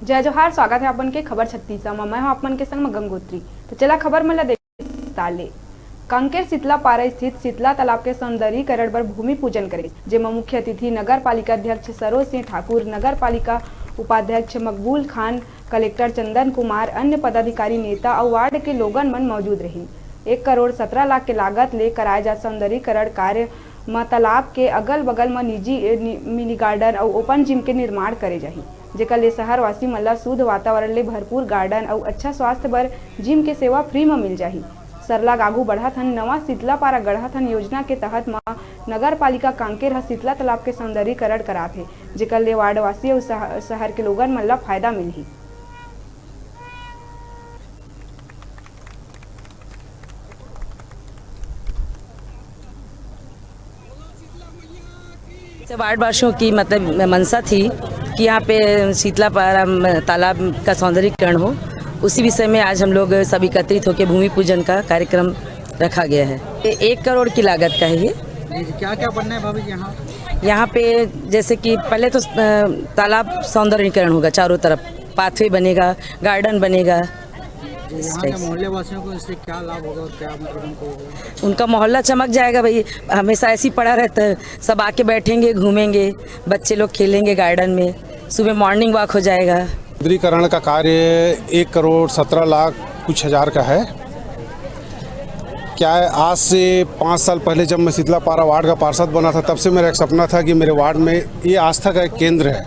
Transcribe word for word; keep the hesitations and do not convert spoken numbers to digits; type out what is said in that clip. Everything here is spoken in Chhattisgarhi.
जय जोहार, स्वागत है अपन के खबर छत्तीसा म। मैं हूं अपन के संग म गंगोत्री। तो चला खबर मन ला देख विस्तार ले। कांकेर शीतला पारा स्थित शीतला तालाब के सौंदर्यीकरण बर भूमि पूजन करे, जेमा मुख्य अतिथि नगर पालिका अध्यक्ष सरोज सिंह ठाकुर, नगर पालिका उपाध्यक्ष मकबूल खान, कलेक्टर चंदन कुमार, अन्य पदाधिकारी, नेता अउ वार्ड के लोगन मन मौजूद रहिन। एक करोड़ सत्रह लाख के लागत ले कराए जा सौंदर्यीकरण कार्य म तालाब के अगल-बगल म निजी, ए, नि-, मिनी गार्डन अउ ओपन जिम के निर्माण करे जाही, जेकर ले शहरवासी मन ल शुद्ध वातावरण ले भरपूर गार्डन अउ अच्छा स्वास्थ्य बर जिम के सेवा फ्री म मिल जाही। सरलग आगू बढ़त हन, नवा शीतला पारा गढ़त हन योजना के तहत म नगर पालिका कांकेर ह शीतला तालाब के सौंदर्यीकरण करात हे, जेकर ले वार्डवासी अउ शह-, शहर के लोगन मन ल फायदा मिलही। से वार्ड वासियों की मतलब मंशा थी कि यहाँ पे शीतला पारा म, तालाब का सौंदर्यीकरण हो। उसी विषय में आज हम लोग सब एकत्रित होकर भूमि पूजन का कार्यक्रम रखा गया है। ये एक करोड़ की लागत का है ये। जी, जी, क्या क्या बनना है भाभी जी यहाँ? यहाँ पे जैसे कि पहले तो अ, तालाब सौंदर्यीकरण होगा, चारों तरफ पाथवे बनेगा, गार्डन बनेगा। जी, इस यहाँ के टाइप से। मोहल्ले वासियों को इससे क्या लाभ होगा और क्या मतलब उनको होगा? उनका मोहल्ला चमक जाएगा भाई, हमेशा ऐसे ही पड़ा रहता है, सब आके बैठेंगे, घूमेंगे, बच्चे लोग खेलेंगे गार्डन में, सुबह मॉर्निंग वॉक हो जाएगा। सौंदर्यीकरण का कार्य एक करोड़ सत्रह लाख कुछ हज़ार का है। क्या है, आज से पाँच साल पहले जब मैं शीतला पारा वार्ड का पार्षद बना था, तब से मेरा एक सपना था कि मेरे वार्ड में, ये आस्था का एक केंद्र है,